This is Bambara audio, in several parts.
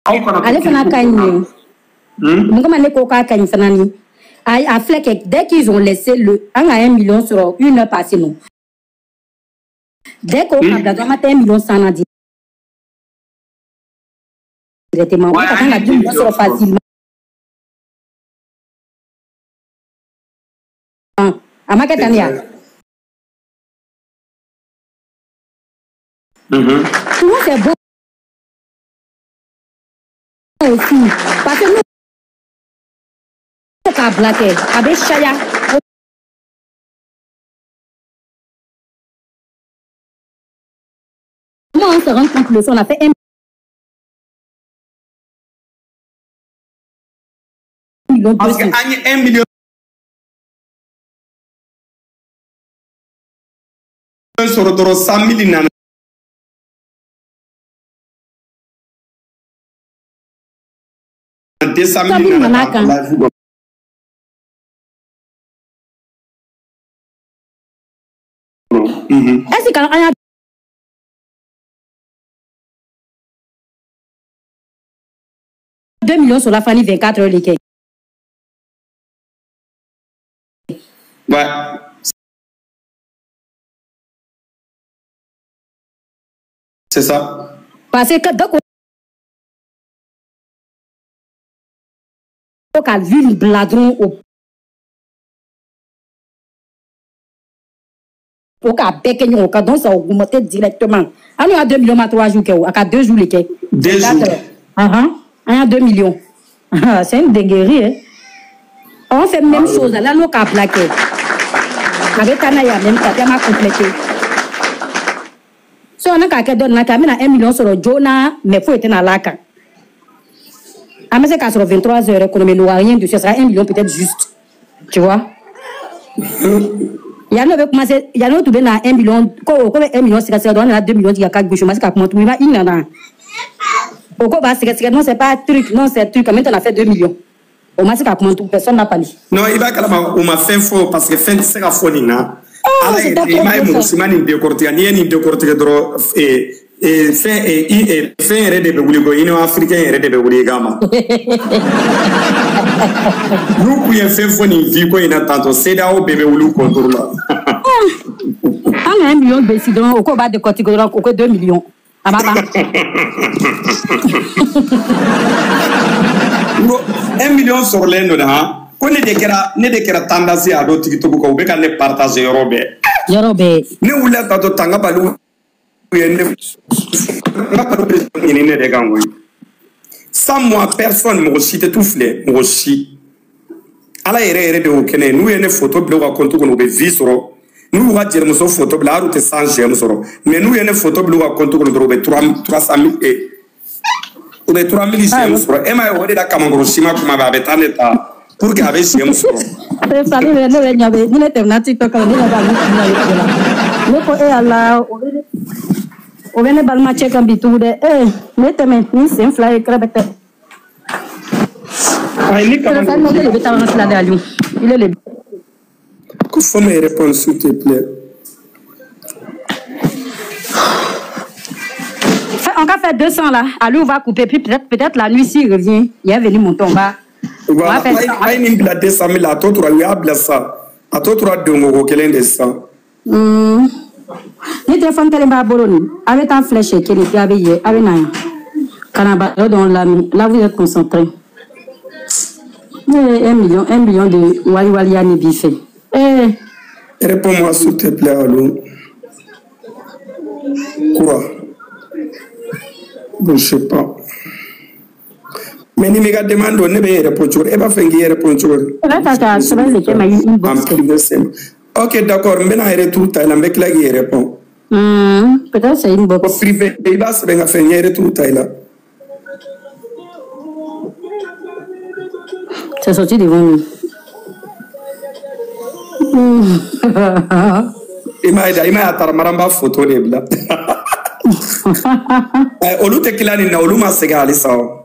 Aw kana to Ale fana kiri ka ko ɲi. kunna. Mɔgɔ ma ne ko k'a ka ɲi fana ni. A filɛ kɛ, dès qu'ils ont laissé le an ka 1 million sɔrɔ une heure passée, non, dès qu'o ka bila dɔrɔn, an ma taa 1 million san na directement. O Ouais, ka an kan ka ye 2 2 millions millions sɔrɔ sɔrɔ. Facilement. A ma kɛ C'est tan de ya? clair. Mhm. Souvent c'est bon aussi parce que n'o k'a bila kɛ, a bɛ caya. Comment on se rend compte, le son, on a fait 1 million Parce que 200. an ye 1 million sɔrɔ dɔrɔn, 100 000 nana, 200 100 000 000 nana nana k'an kan. live kɔnɔ. Mhm. Est ce que an y'a 2 millions sɔrɔ la fani 24 heures de kɛ? Ouais. C'est ça. Parce que dès ko ka vue bila dɔrɔn, o k'a bɛɛ kɛ ɲɔgɔn kan, donc ça augmenté directement. An y'a 2 millions ma 3 jours kɛ o, a ka 2 jours de kɛ. 2 24 jours. heures. An y'a 2 millions. C'est une dinguerie, hein. On fait même chose là, n'o k'a bila kɛ, a bɛ taa n'a ye en même temps, puis an b'a compléter. So ne k'a kɛ dɔ nin na kɛ, an bɛna 1 million sɔrɔ joona, mais foyi tɛna la kan. An bɛ se k'a sɔrɔ 23 heures kɔnɔ, mais il n'y aura rien dessus, ce sera 1 million peut-être juste, tu vois. Yanni o bɛ commencer, yanni o tun bɛ na 1 million ko bɛ 1 million sɛgɛsɛgɛ dɔrɔn, an nana 2 millions tigɛ ka gosi, o ma se ka kuma tuguni, i nana o ko b'a sɛgɛsɛgɛ, non, c'est pas truc, non, c'est truc. Maintenant on a fait 2 millions, o ma se ka kuma tuguni, personne n'a parlé. Non, i b'a kalama, u ma fɛn fɔ parce que fɛn tɛ se ka fɔ nin na. Oh, Ala c'était yɛrɛ, i trop m'a ye bien mɔgɔ ça. si ma nin décortiquer. N'i ye nin décortiquer dɔrɔn, fɛn i fɛn yɛrɛ de bɛ wuli ko Union africaine yɛrɛ de bɛ wuli i kama. N'u kun ye fɛn fɔ nin vie ko in na tantôt, CEDEAO bɛɛ bɛ wuli u contre la. An ka 1 million bɛsi dɔrɔn, o ko b'a décortiquer dɔrɔn, o ko 2 millions a b'a ban. N ko 1 million sɔrɔlen don han, ko ne de kɛra tendance ye a don TikTok kan, u bɛ ka ne partager yɔrɔ bɛɛ. Yɔrɔ bɛɛ. Ne wulila tantôt, tanga baliw ye ne n ka baliw bɛ ɲini ne de kan koyi. Sans moi, personne, mɔgɔ si tɛ tu filɛ, mɔgɔ si. Ala yɛrɛ yɛrɛ de y'o kɛ ne ye. N'u ye ne photo bila u ka compte kɔnɔ, u bɛ vie sɔrɔ. N'u y'u ka jɛnɛmuso photo bila, hali u tɛ 100 j'aime sɔrɔ, mais n'u ye ne photo bila u ka compte kɔnɔ dɔrɔn, u bɛ 3 300 000, u bɛ 3000 j'aime sɔrɔ. E m'a ye, o de la kamankɔrɔ si ma kuma bɛɛ, a bɛ taa ne ta pour que a bɛ j'aime sɔrɔ. Fali bɛ ne bɛ ɲa bɛ ni ne tɛmɛna TikTok kan, ne ɲɛ b'a ne kun na yɔrɔ dɔ la, ne ko e Ala, o bɛ ne balimacɛ kan bi tugun dɛ. Ee, ne tɛmɛ ni sen fila ye kɛrɛfɛ tɛ. Ayi, ni Fali kamankɔrɔ ne si de ma bɛ taa yɔrɔ fila de Aliou, il est le ko faut me répondre, s'il te plaît. On va faire 200 là. Aliou va couper, puis peut-être la nuit, s'il revient, il est venu monter, on va Voilà. faire ça. A ye nin bila 200 000, a tɔ tora, u y'a bila sisan, a tɔ tora dongoko kelen de sisan. Ni téléphone kelen b'a bolo nin, a bɛ taa filɛ siɲɛ kelen, puis a bɛ yɛ, a bɛ na yan ka na baro dɔn lamɛn. Là vous êtes concentré. Ne ye 1 million, 1 million de wali waliya ni b'i fɛ. Eh. Réponds-moi, s'il te plaît, Alou. Quoi? Bon, je sais pas. Mais ni m'i ka demande don, ne bɛ e répondre cogo di? E b'a fɛ n k'i répondre cogo di? Peut-être ka sɛbɛn de kɛ ma En inbox kɛ. privé, c'est. Ok, d'accord, n bɛna retour ta i la, n bɛ tila k'i répondre. Peut-être c'est Ko inbox. privé, i b'a sɛbɛn ka fɛn, n ye retour ta i la. C'est sorti devant nous. I m'a ye da, i m'a ye, a taara Maramba photo de bila. Olu tɛ tila nin na, olu ma segin halisa o.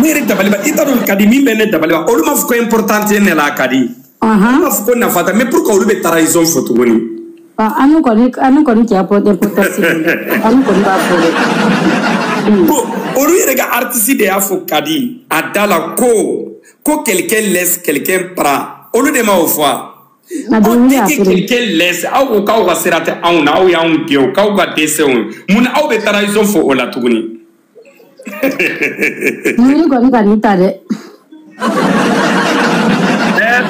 Ne yɛrɛ dabali ba, i t'a dɔn ka di min bɛ ne dabali ba, olu ma fɔ ko important tɛ ne la, a ka di. Olu ma fɔ ko nafa tɛ, mais pourquoi olu bɛ trahison fɔ tuguni? Ah, an kɔni qui apporte importance, an kɔni b'a fɔ dɛ. Bon, olu yɛrɛ ka artiste de y'a fɔ Kadi a da la ko quelqu'un laisse, quelqu'un prend. Olu de ma o fɔ wa? A Ɔ dɔnkili dès y'a que feere. quelqu'un laisse, aw ko k'aw ka sira tɛ anw na, aw y'anw gɛn o, k'aw ka dɛsɛ o. Mun na aw bɛ trahison fɔ o la tuguni? Miiri kɔni ka nin ta dɛ.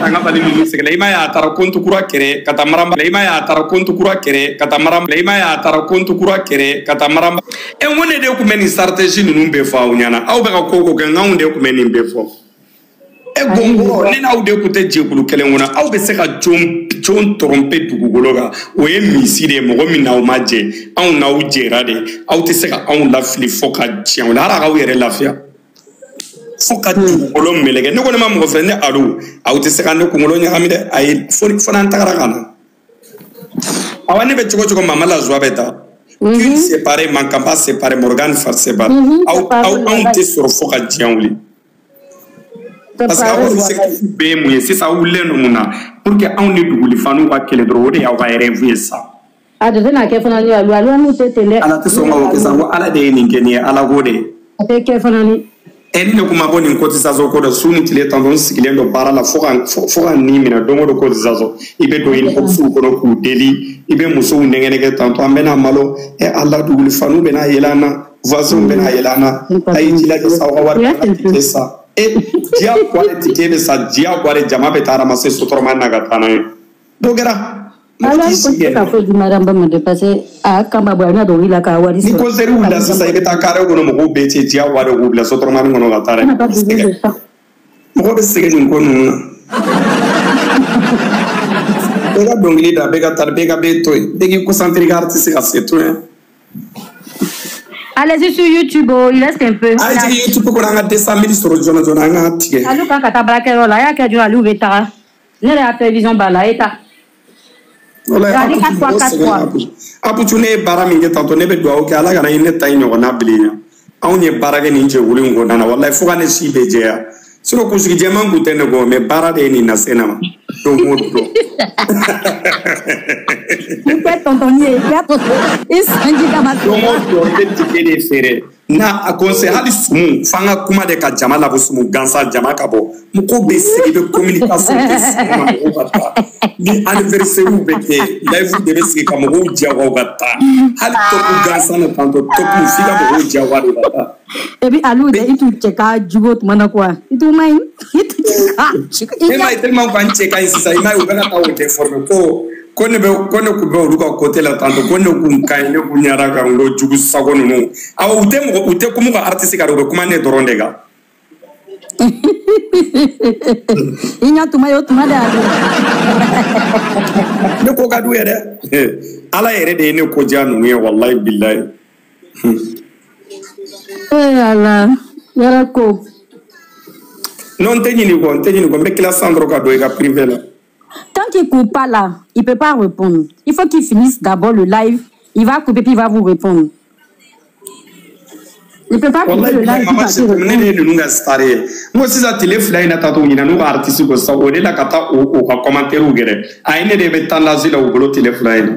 Tanga bali ninnu sɛgɛnna. I m'a ye a taara compte kura créer ka taa Maramba. I m'a ye a taara compte kura créer ka taa Maramba. I m'a ye a taara compte kura créer ka taa Maramba. N ko ne de tun bɛ nin stratégie ninnu bɛɛ fɔ aw ɲɛna. Aw bɛ ka ko o ko kɛ, n k'anw de tun bɛ nin bɛɛ fɔ. Gɔngɔrɔ, ne n'aw de tun tɛ jɛkulu kelen kɔnɔ. Aw bɛ se ka jɔn tromper dugukolo kan. O ye misi de ye, mɔgɔ min n'aw ma jɛ. Anw n'aw jɛra de. Aw tɛ se ka anw lafili fo ka diɲɛ wuli. Hali a k'aw yɛrɛ lafiya. Fo ka dugukolo meleke. Ne ko ne ma mɔgɔ fɛ, ne alo, aw tɛ se ka ne kunkolo ɲagami dɛ. Ayi, fo n'an tagara ka na. Awa, ne bɛ cogo cogo, mama la joie bɛ taa. Qu'une séparée manquant pas séparée, Morgan far séparé. Aw aw anw tɛ sɔrɔ fo ka diɲɛ wuli. Parce que aw objectif bɛɛ ye mun ye sisan? Aw wulilen don mun na? Pour que anw ni dugulifaniw ka kɛlɛ dɔrɔn, o de y'aw ka rêve ye sisan. A de tɛna kɛ fana ni alu alu n'u tɛ ten dɛ. Ala tɛ sɔn ka o kɛ sa, ko Ala de ye nin kɛ nin ye, Ala ko de. A tɛ kɛ fana ni. Ni ne kuma ko nin cotisation ko dɔ, su ni tile tantɔ n sigilen don baara la fo ka nin minɛ don o don cotisation. I bɛ don inbox kɔnɔ k'u deli, i bɛ musow nɛgɛ nɛgɛ tantɔ, an bɛna malo. Ala, dugulifaniw bɛna yɛlɛ an na, voisins bɛna yɛlɛ an na. A y'i jilaja sa, aw ka wari kana ticket sa. Diyagoya de ticket bɛ sa, diyagoya de jama bɛ taa ramasser sotrama na ka taa n'a ye. Dɔ kɛra. Ala ko tɛ ka foyi di Maramba ma dɛ, parce que a kama bɔ a bɛna dɔnkili la k'a wari Ni sɔrɔ. concert wulila sisan, i bɛ taa carré kɔnɔ, mɔgɔw bɛɛ cɛ diyagoya de k'u bila sotrama kɔnɔ ka taa On n'a pas besoin dɛ. de ça. Mɔgɔ bɛ sɛgɛn nin ko ninnu na. Bɛɛ ka dɔnkili da, bɛɛ ka taa, bɛɛ ka bɛɛ to yen, bɛɛ k'i concentré i ka artiste ka se to yen. Allez-y sur YouTube, oh, il reste un peu. A ye jigin YouTube kɔnɔ, an ka 200 000 sɔrɔ joona joona, an k'a tigɛ. Alu kan ka taa baarakɛyɔrɔ la, a y'a kɛ joona, alu bɛ taga. Ne yɛrɛ y'a télévision b'a la, a ye taa. Walayi, Regardez Aputu 4 fois mɔgɔ 4 sɛgɛn fois. Aputu. Aputu, ne ye baara min kɛ tantɔ, ne bɛ dugawu kɛ Ala kana i ne ta in ɲɔgɔnna bilen ya. Anw ye baara kɛ nin jɛkulu in kɔnɔna na, walayi, fo ka ne si bɛɛ jɛya. Sinon kunsigi jɛman kun tɛ ne kɔ, mais baara de ye nin lase ne ma. Don o don. I tɛ tonton ye, i y'a i sanji kama. Don o don i bɛ ticket de feere. N'a a conseil hali sumu, f'an ka kuma de ka jama labɔ sumu gansan jama ka bɔ. Mɔgɔw bɛ sigi, i bɛ communication kɛ sumu na, mɔgɔw ka taa. Ni anniversaire bɛ kɛ, live de bɛ sigi ka mɔgɔw diyagoya ka taa. Hali top gansan na tantɔ, top f'i ka mɔgɔw diyagoya de ka taa. Et puis alu de i t'u cɛ ka jugu o tuma na quoi. I t'u ma ɲi. I t'u cɛ ka jugu. E m'a ye tellement k'an cɛ ka ɲi sisan, i m'a ye u bɛ ka taa o déformer ko ne bɛ ko ne kun bɛ olu ka côté la tantɔ, ko ne kun ka ɲi, ne kun ɲara ka n ko jugu sago ninnu. Awɔ, u tɛ mɔgɔ, u tɛ kuma u ka artiste kan dɛ, u bɛ kuma ne dɔrɔn de kan. I ɲɛ tuma ye o tuma de alu. Ne ko ka d'u ye dɛ. Ala yɛrɛ de ye ne ko diya ninnu ye, walayi bilayi. Eh Ala, yɛrɛ ko. Non, n tɛ ɲinɛ kɔ, n tɛ ɲinɛ kɔ, n bɛ tila sisan dɔrɔn ka don i ka privé la. Tant qu'il coupe pas là, il peut pas répondre. Il faut qu'il finisse d'abord le live. Il va couper puis il va vous répondre. Il peut pas couper Wallahi le bilayi, live puis mama partir ne de répondre. ye ninnu ka star ye. N ko sisan tile 2 in na tantɔ, u ɲinɛ n'u ka artiste kɔ sisan, o de la ka taa o ka commentaire gɛrɛ. A ye ne de bɛ tendance la u bolo tile 2 in na.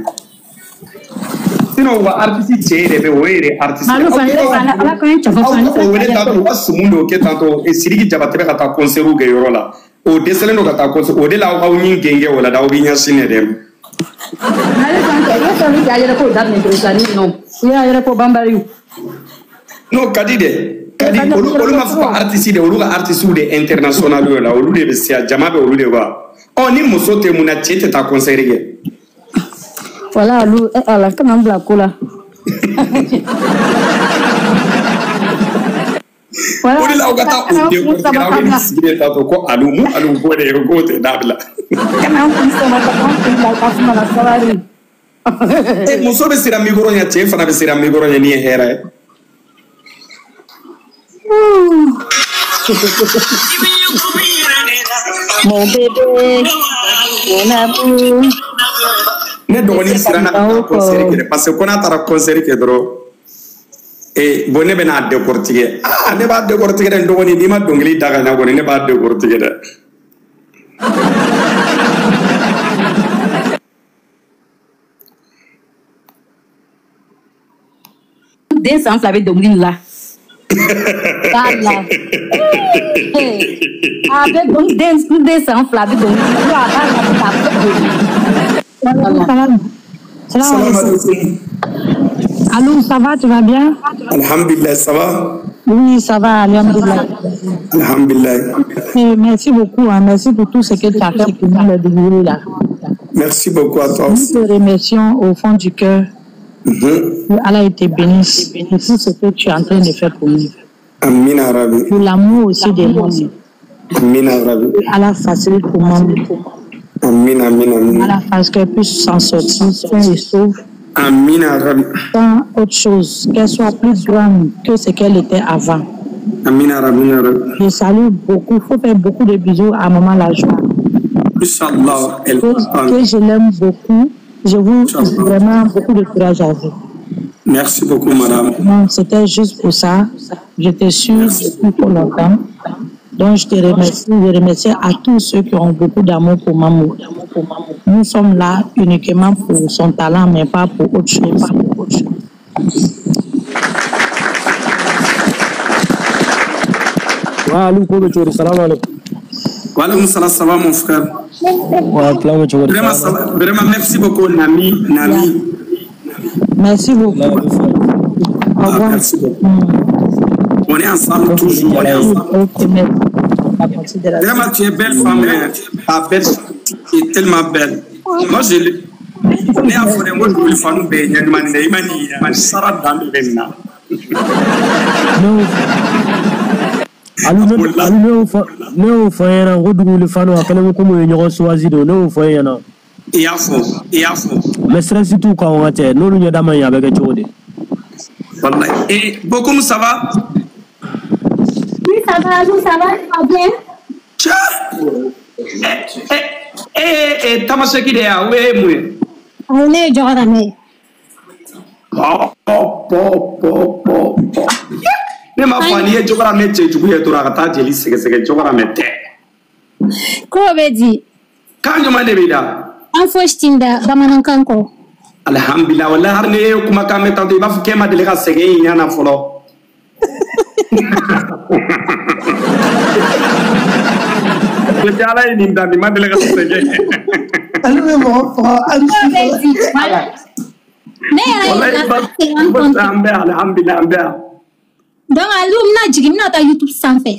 Sinon u ka artiste cɛ yɛrɛ bɛ, o yɛrɛ artiste. Alu Aw fana, tɛ ala ka n cɛ fɔ aw fana, ka o wele tantɔ, u ka sumu dɔw kɛ tantɔ, Sidiki Jabate bɛ ka taa concert kɛ yɔrɔ la. O dɛsɛlen don ka taa concert, o de la aw k'aw ɲin gɛngɛ o la dɛ, aw b'i ɲɛsin ne de ma. Ale fana, i bɛ fɛn min kɛ a yɛrɛ k'o daminɛ Jerusalem nɔ. I y'a yɛrɛ ko banbali. Non, ka di dɛ. Kadi olu ma fɔ ko artiste de, olu ka artiste de international ye la, olu de bɛ se a jama bɛ olu de wa. Ɔ ni muso tɛ mun na, cɛ tɛ taa concert kɛ. Voilà, alu, eh Ala, kana n bila ko la. Voilà, O de la aw ka taa kana o n kun décortiquer, sama aw ka bɛ nin bila. sigi de tantɔ ko alu mun alu ko de k'o tɛ dabila. Kana n kun sama ka n kun bila ka kuma la sabali. Muso bɛ siran micro ɲɛ, cɛ fana bɛ siran micro ɲɛ, nin ye hɛrɛ ye. Mon bébé, mon amour. Ne dɔgɔnin siranna ka taa concert kɛ dɛ, parce que ko n'a taara concert kɛ dɔrɔn, bon, ne bɛna décortiquer. Ah, ne b'a décortiquer dɛ, n dɔgɔnin, n'i ma dɔnkili da ka ɲa kɔni, ne b'a décortiquer dɛ. Den san 2 bɛ dɔnkili la. Voilà. A bɛ n den san 2 bɛ dɔnkili la. A b'a la k'a fɔ. Salam alaikum. Allô, ça va, tu vas bien? Alhamdulillah, ça va? Oui, ça va, alhamdulillah. Alhamdulillah. Et merci beaucoup, hein, merci pour tout ce que tu as fait pour nous, le déroulé là. Merci beaucoup à toi aussi. Nous te remercions au fond du cœur. Que Allah te bénisse pour tout ce que tu es en train de faire pour nous. Amina Rabbi. Pour l'amour aussi des hommes. Amina Rabbi. Allah facilite pour moi. Amina, amina, amina. Allah fasse qu'elle puisse s'en sortir, sain et sauf. Amina Rabbi. Sans autre chose, qu'elle soit plus grande que ce qu'elle était avant. Amina Rabbi, Rabbi. Je salue beaucoup, il faut faire beaucoup de bisous à Maman La Joie. Inch'Allah, elle que je l'aime beaucoup. Je vous vraiment beaucoup de courage à vous. Merci beaucoup, madame. C'était juste pour ça. Je te suis depuis trop longtemps. Donc, je te remercie. Je remercie à tous ceux qui ont beaucoup d'amour pour Mamou. Nous sommes là uniquement pour son talent, mais pas pour autre chose. Wa alaikum salam, ça va mon frère. Vraiment, vraiment, merci beaucoup, Nami. Nami. Merci beaucoup. Au revoir. Merci beaucoup. On est ensemble toujours. On est ensemble. Vraiment, tu es belle femme. Ta belle, tu es tellement belle. Moi, je l'ai. Ne y'a fɔ dɛ, n ko duguli fanu bɛɛ ye ɲɛɲuman dɛ, i ma nin ye sara dan de bɛ nin na. Alu ne y'o fɔ n ɲɛna ko duguli fanu a kɛlen bɛ komi u ye ɲɔgɔn choisi de, ne y'o fɔ e ɲɛna. I y'a fɔ, i y'a fɔ. Mais stress t'u kan o tɛ, n'olu ɲɛda ma ɲi a bɛ kɛ cogo di? Wallahi. Et Bokoum, ça va? Oui, ça va, Alou, ça va, ça va bien? Tiens! Eh, eh, tamaseki de ya, o ye mun ye? Ayi, ne ye Jɔgɔrɔmɛ ye. Pɔ, pɔ, pɔ, pɔ, pɔ. Ne m'a fɔ n'i ye Jɔgɔrɔmɛ cɛjugu ye dɔrɔn a ka taa jeli sɛgɛsɛgɛ, Jɔgɔrɔmɛ tɛ. Ko bɛ di? Kan jumɛn de b'i da? An fosi ti n da bamanankan kɔ. Alhamdulillah, wallahi hali ni e ye kumakan mɛn tantôt i b'a fɔ k'e ma deli ka sɛgɛn i ɲɛ na fɔlɔ. Depuis Ala ye nin da nin ma deli ka sɛgɛn. Ale bɛ mɔgɔ faga hali Ko bɛ di? Ne yɛrɛ ye Wallahi ba an bɛ alhamdulillah an bɛ yan. Donc Alou, n bɛna jigin, n bɛna taa YouTube sanfɛ.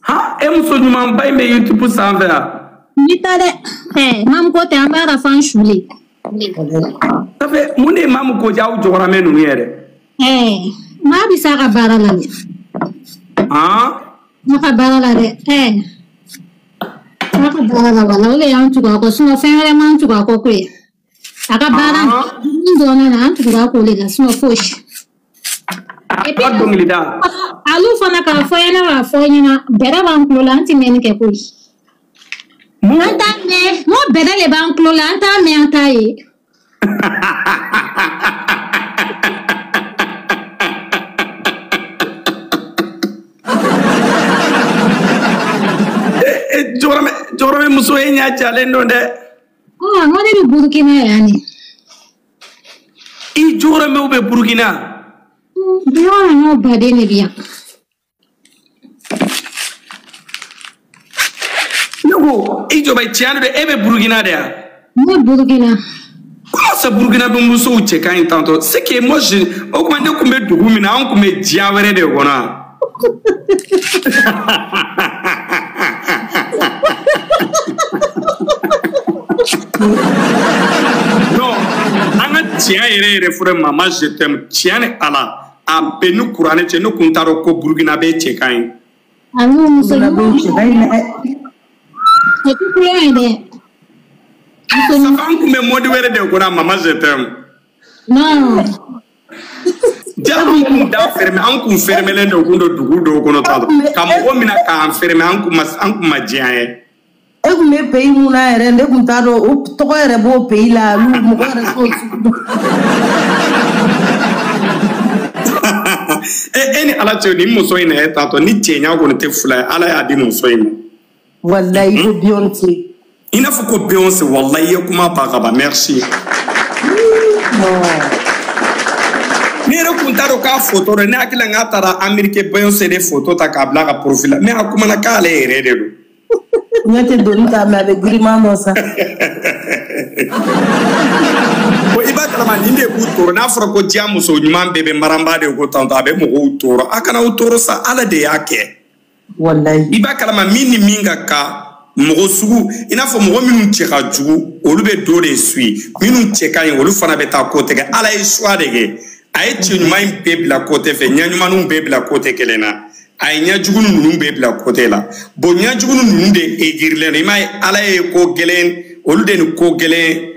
Han, e muso ɲumanba in bɛ YouTube sanfɛ yan? N bɛ taa dɛ. Ɛɛ, Mamu ko tɛ, an b'a la f'an sule. Ça fait mun de ye Mamu ko diya aw Jɔgɔrɔmɛ ninnu yɛrɛ? Ɛɛ, maa bɛ s'a ka baara la dɛ. Han? N'a ka baara la dɛ. Ɛɛ, n'a ka baara la wala o de y'an tugu a kɔ, sinon fɛn wɛrɛ m'an tugu a kɔ koyi. A ka baara min dɔrɔn na, an tugura a k'o de la, sinon fosi. A ka dɔnkilida. Alu fana k'a fɔ ɲɛna k'a fɔ ɲɛna, bɛrɛ b'an tulo la, an ti mɛnni kɛ koyi. An t'a mɛn, n ko bɛrɛ de b'an tulo la, an t'a mɛn, an t'a ye. Jɔgɔrɔmɛ Jɔgɔrɔmɛ muso e ɲɛ jalen don dɛ. Ɔ, n ko ne bɛ Burukina yan de. I Jɔgɔrɔmɛw bɛ Burukina? Jɔgɔrɔmɛw baden de bɛ yan. Ne ko i jɔ bɛ tiɲɛ don e bɛ Burukina de yan? Ne bɛ Burukina. Comment ça Burukina bɛ musow cɛ ka ɲi tantôt? C'est que moi je o tuma ne kun bɛ dugu min na, an kun bɛ diɲɛ wɛrɛ de kɔnɔ. Non, an ka tiɲɛ yɛrɛ yɛrɛ fɔlɔ, mama je t'aime, tiɲɛ ni Ala a bɛɛ ni kuranɛ cɛ, ne kun t'a dɔn ko Burukina bɛ cɛ ka ɲi. Alu muso ɲuman. O tɛ kulon ye dɛ. Ça fait an kun bɛ mode wɛrɛ de kɔnɔ, mama je t'aime. Non. Ja an kun da fermé, an kun fermélen de kun don dugu dɔw kɔnɔ tantôt ka mɔgɔ minɛ k'an fermé, an kun ma diya ye. E kun bɛ pays mun na yɛrɛ, ne kun t'a dɔn o tɔgɔ yɛrɛ b'o pays la, olu mɔgɔ yɛrɛ t'o sugu dɔn. E ni Ala cɛ, nin muso in na e tantôt ni cɛɲa kɔni tɛ fila ye, Ala y'a di muso in ma. Wallahi ko Beyoncé. I n'a fɔ ko Beyoncé, wallahi i ye kuma ban ka ban, merci. Ne yɛrɛ kun t'a dɔn k'a photo dɔn, ne hakili la n k'a taara Amérique Beyoncé de photo ta k'a bila a ka profil la, mais a kumana k'ale yɛrɛ de don. Ɲɛ tɛ doni ta, mais a bɛ giriman dɔ sa. Bon, i b'a kalama nin de b'u tɔɔrɔ. N'a fɔra ko diɲɛ muso ɲuman bɛɛ bɛ maranba de ko tantɔ, a bɛ mɔgɔw tɔɔrɔ. A kana aw tɔɔrɔ sa, Ala de y'a kɛ. Walayi. I b'a kalama min ni min ka kan, mɔgɔ sugu i n'a fɔ mɔgɔ minnu cɛ ka jugu, olu bɛ dɔ de suit, minnu cɛ ka ɲi, olu fana bɛ taa côté kɛ. Ala ye choix de kɛ, a ye cɛ ɲuman in bɛɛ bila côté fɛ, ɲɛ ɲumanninw bɛɛ bila côté kelen na, a ye ɲɛjugu ninnu bɛɛ bila côté la. Bon, ɲɛjugu ninnu de egirilen don, i m'a ye. Ala ye ko gɛlɛn olu de ni ko gɛlɛn,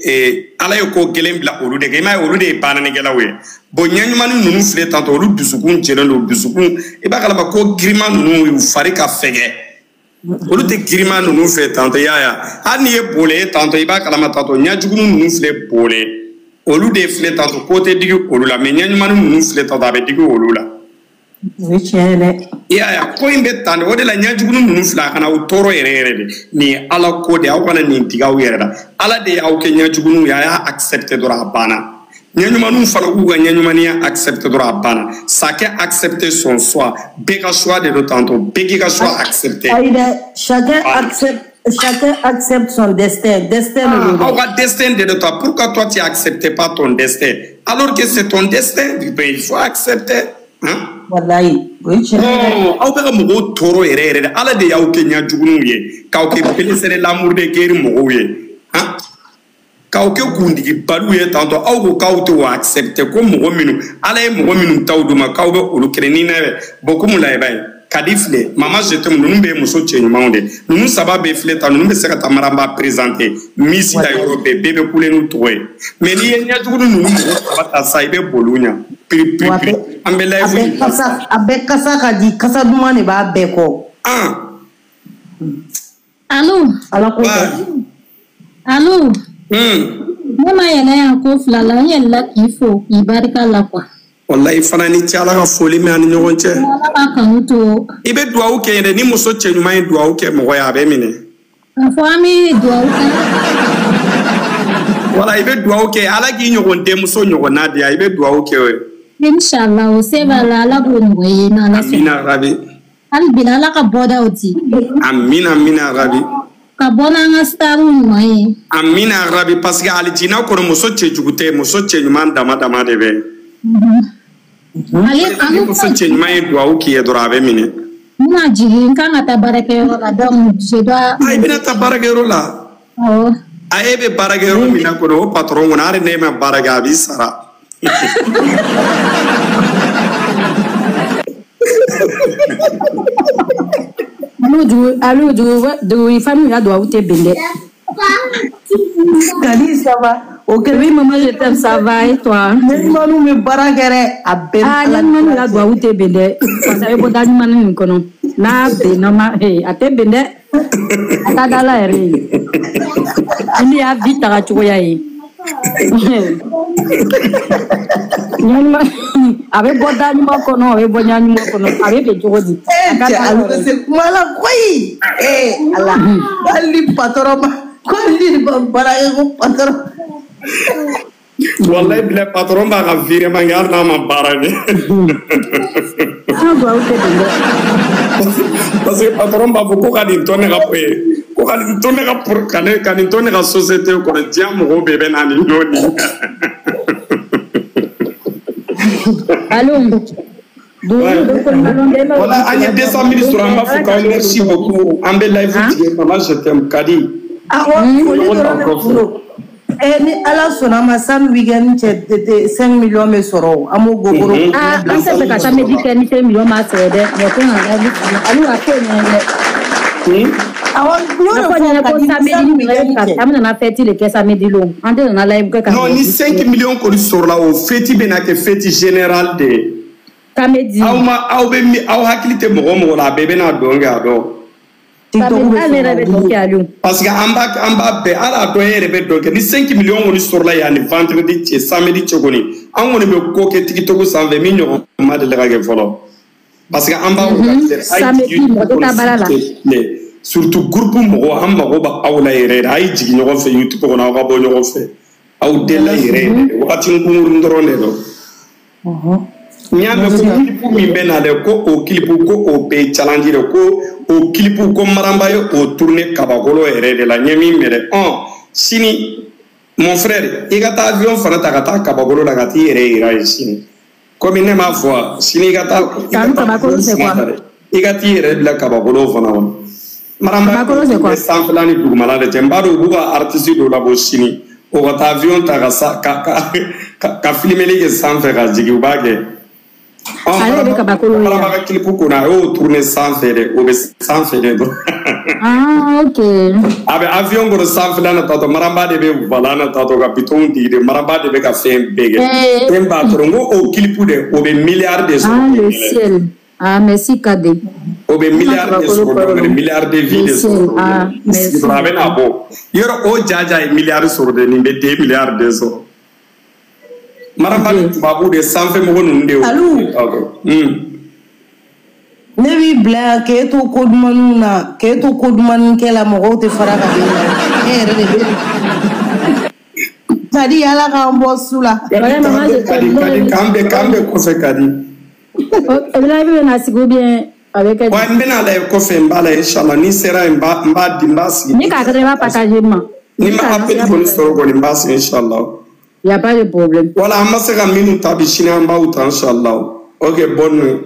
Ala ye ko gɛlɛn bila olu de kan, i m'a ye, olu de ye bananikɛlaw ye. Bon, ɲɛɲumannin ninnu filɛ tantɔ, olu dusukun jɛlen don, dusukun i b'a kalama ko giriman ninnu, u fari ka fɛgɛ, olu tɛ giriman ninnu fɛ tantɔ. I y'a ye, hali n'i ye bole ye tantɔ, i b'a kalama tantɔ, ɲɛjugu ninnu filɛ bole, olu de filɛ tantɔ, ko tɛ digi olu la, mais ɲɛɲumannin ninnu filɛ tantɔ, a bɛ digi olu la. O ye tiɲɛ ye dɛ. I y'a ye, ko in bɛ tan de. O de la ɲɛjugu ninnu filɛ, a kana aw tɔɔrɔ yɛrɛ yɛrɛ de. Nin ye Ala ko de ye, aw kana nin digi aw yɛrɛ la. Ala de y'aw kɛ ɲɛjuguninw ye, a y'a accepter dɔrɔn, a banna. Ɲɛɲumanninw fana k'u ka ɲɛɲumaniya accepter dɔrɔn, a banna. Chacun accepter son choix, bɛɛ ka choix de don tantôt, bɛɛ k'i ka choix accepter. Ayi dɛ, chacun accepte, chacun accepte son destin. Destin de don. Aw ka destin de don. Toi, pourquoi toi tu acceptes pas ton destin alors que c'est ton destin? Ben, il faut accepter, hein. Walayi, o ye tiɲɛ ye dɛ. Aw bɛ ka mɔgɔw tɔɔrɔ yɛrɛ yɛrɛ de. Ala de y'aw kɛ ɲɛjuguninw ye, k'aw kɛ pelesɛrɛ l'amour de guerre mɔgɔw ye, han, k'aw kɛ kuntigibaliw ye tantɔ. Aw ko k'aw tɛ o accepter, ko mɔgɔ minnu Ala ye mɔgɔ minnu taw d'u ma, k'aw bɛ olu kɛlɛ ni n'a ye. Bon, komi layiba ye Kadi filɛ, mama je t'aime, ninnu bɛɛ ye muso cɛ ɲumanw de. Ninnu saba bɛɛ filɛ tan, ninnu bɛ se ka taa maranba présenter misi la yɔrɔ bɛɛ, bɛɛ bɛ kule n'u tɔgɔ ye. Mais n'i ye ɲɛjugu ninnu mɔgɔ saba ta sa, i bɛ boli u ɲɛ piri piri piri. An bɛ A live bɛɛ kasa, a bɛɛ kasa ka di, kasa duman de b'a bɛɛ kɔ. An Allo, Ala ko tɛ. allo. Ne ma yɛlɛ yan ko fila la, n yɛlɛla k'i fo k'i barika la quoi. Wallahi fana ni ce, Ala ka foli mɛn an ni ɲɔgɔn cɛ. Ala b'a kanu to. I bɛ duwawu kɛ yɛrɛ, ni muso cɛ ɲuman ye duwawu kɛ mɔgɔ ye, a bɛ minɛ. K'a fɔ an bɛ duwawu kɛ. Wala, i bɛ duwawu kɛ, Ala k'i ɲɔgɔn denmuso ɲɔgɔnna di yan, i bɛ duwawu kɛ o ye. Inshallah, o se b'a la, Ala b'o nɔgɔya i ye n'Ala sɔnna. Amina rabi. Hali bi Ala ka bɔdaw di. Amina, amina rabi. Ka bɔ n'an ka stariw ɲuman ye. Amina rabi, parce que alijina kɔnɔ muso cɛjugu tɛ, muso cɛ ɲuman dama dama de bɛ. Ale Ni ale muso cɛ ɲuman ye duwawu k'i ye dɔrɔn, a bɛ minɛ. N bɛna jigin, n kan ka taa baarakɛyɔrɔ la, donc je dois. A, i bɛna taa baarakɛyɔrɔ la? Awɔ. A, e bɛ baarakɛyɔrɔ min na kɔnɔ, o patron kɔnɔ, hali n'e ma baara kɛ, a b'i sara. Alu dugu, alu dugu, dugu famille ya duwawu tɛ bɛn dɛ. Kadi, ça va? O kɛlen. Oui maman, je t'aime, ça va et toi? Ɲɛɲumanninw bɛ baara kɛ dɛ, a bɛɛ. Ah, ɲɛɲumanninw ya duwawu tɛ bɛn dɛ. Parce que a bɛ bɔ da ɲumannin nin kɔnɔ. N'a bɛnna ma, a tɛ bɛn dɛ. A ka da la yɛrɛ ye. Ni y'a vie taga cogoya ye. Ɲɛɲuman, a bɛ bɔ da ɲuman kɔnɔ, a bɛ bɔ ɲa ɲuman kɔnɔ, a bɛ bɛn cogo di? Eh A ka cɛ, da la ale bɛ yɛrɛ. se kuma la koyi. Eh Ala, hali ni patɔrɔn ma ko hali ni ma baara kɛ ko patɔrɔn. Wallahi bila, patron b'a ka virement kɛ hali n'a ma baara kɛ. An duwawu tɛ bɛn dɛ. Parce que patron b'a fɔ ko ka nin to ne ka ko ka nin to ne ka pour ka ne ka nin to ne ka société kɔnɔ, diɲɛ mɔgɔw bɛɛ bɛ na nin ɲɔgɔn nin. Allo. Voilà, an ye 200 000 sɔrɔ, an b'a fɔ k'aw merci beaucoup. An bɛ live tigɛ, maman je t'aime Kadi. Awɔ, foli dɔrɔn bɛ bolo. Eh, ni Ala sɔnna a ma, sani weekend cɛ, 5 millions bɛ sɔrɔ o. An b'o gogoro. Ah, an tɛ fɛ ka samedi kɛ ni 5 millions ma sɔrɔ dɛ. Mais ko na live tigɛ. Alu a ko ɲɛna dɛ. Awɔ, n y'o A de ko fɔ ɲɛna ko Kadi, samedi sani ni weekend ka cɛ. an bɛna fête de kɛ samedi lon. An tɛ nana live kɛ ka. Non, ni 5 millions kɔni sɔrɔla, o fête bɛna kɛ fête générale de ye. Samedi. Aw ma aw bɛ min, aw hakili tɛ mɔgɔ o mɔgɔ la, a bɛɛ bɛna dɔn kɛ a dɔn. TikTok Samedi bɛ hali ne yɛrɛ bɛ sɔn dɔn kɛ alu. Parce que an b'a bɛɛ, hali a dɔn e yɛrɛ bɛ dɔn kɛ. Ni 5 millions kɔni sɔrɔla yan ni vendredi cɛ, samedi cɛ kɔni, an kɔni bɛ ko kɛ TikTok sanfɛ min ɲɔgɔn ma deli ka kɛ fɔlɔ. Parce que an b'a organiser. A ye Samedi, jigin mɔgɔ tɛ taa baara la. s'il te plaît. Surtout groupe mɔgɔw, an mago bɛ aw la yɛrɛ yɛrɛ. A ye jigin ɲɔgɔn fɛ YouTube kɔnɔ, aw ka bɔ ɲɔgɔn fɛ. Aw delila yɛrɛ yɛrɛ de. Wagati kunkurun dɔrɔn de don. N y'a mɛn ko kilipu min bɛ na dɛ, ko o kilipu, ko o bɛɛ ye challenge de, ko o kilipu, ko Maramba ye o tourner kabakolo yɛrɛ de la. N ye min mɛn dɛ, sini, mon frère, i ka taa avion fana ta ka taa kabakolo la ka t'i yɛrɛ yira yen sini. Komi ne m'a fɔ, sini i ka taa, i ka taa Kabakolo, c'est quoi? I ka t'i yɛrɛ bila kabakolo fana kɔnɔ. Maramba Kabakolo, c'est quoi? Sanfɛla ni dugumala de cɛ. N b'a dɔn u b'u ka artiste dɔ labɔ sini, o ka taa avion ta ka sa ka filmeli kɛ sanfɛ ka jigin, u b'a kɛ. Ale de bɛ kabakolo ye. Maramba ka clip kɔnɔ, a y'o tourner sanfɛ dɛ, o bɛ sanfɛ de dɔrɔn. Ah, ok. A bɛ avion kɔnɔ sanfɛla na tatɔ, Maramba de bɛ volant na tatɔ ka bitɔnw digi de, Maramba de bɛ ka fɛn bɛɛ kɛ. Fɛn b'a tɔrɔ, n ko o clip de, o bɛ milliard de sɔrɔ. Ah, le ciel. Ah, merci Kade. O bɛ milliard de sɔrɔ, donc milliard de vues de sɔrɔ. Ah, merci. A bɛ na bɔ yɔrɔ o jaja ye milliard sɔrɔ dɛ, nin bɛ 2 milliards de sɔrɔ. Maramba ni tubabu de, sanfɛ mɔgɔ ninnu de. Alu. Ne b'i bila yan k'e to ko dumanniw na, k'e to ko dumanni kɛ la, mɔgɔw tɛ fara ka bɔ i la, e yɛrɛ de bɛ Kadi, Ala k'an bɔ su la. Kadi, Kadi, k'an bɛ, k'an bɛ kɔfɛ, Kadi. Live bɛ na sigi ou bien a bɛ kɛ? Wa n bɛna lajɛ kɔfɛ, n b'a lajɛ inshallah, ni sera yen, n b'a di, n b'a sigi. Ni k'a kɛ dɔrɔn, i b'a partager ma. Ni ma appel kɔni sɔrɔ kɔni, n b'a sigi inshallah. Y a pas de problème. Wala an ma se ka minnu ta bi, sini an b'aw ta inshallah. Ok, bonne nuit.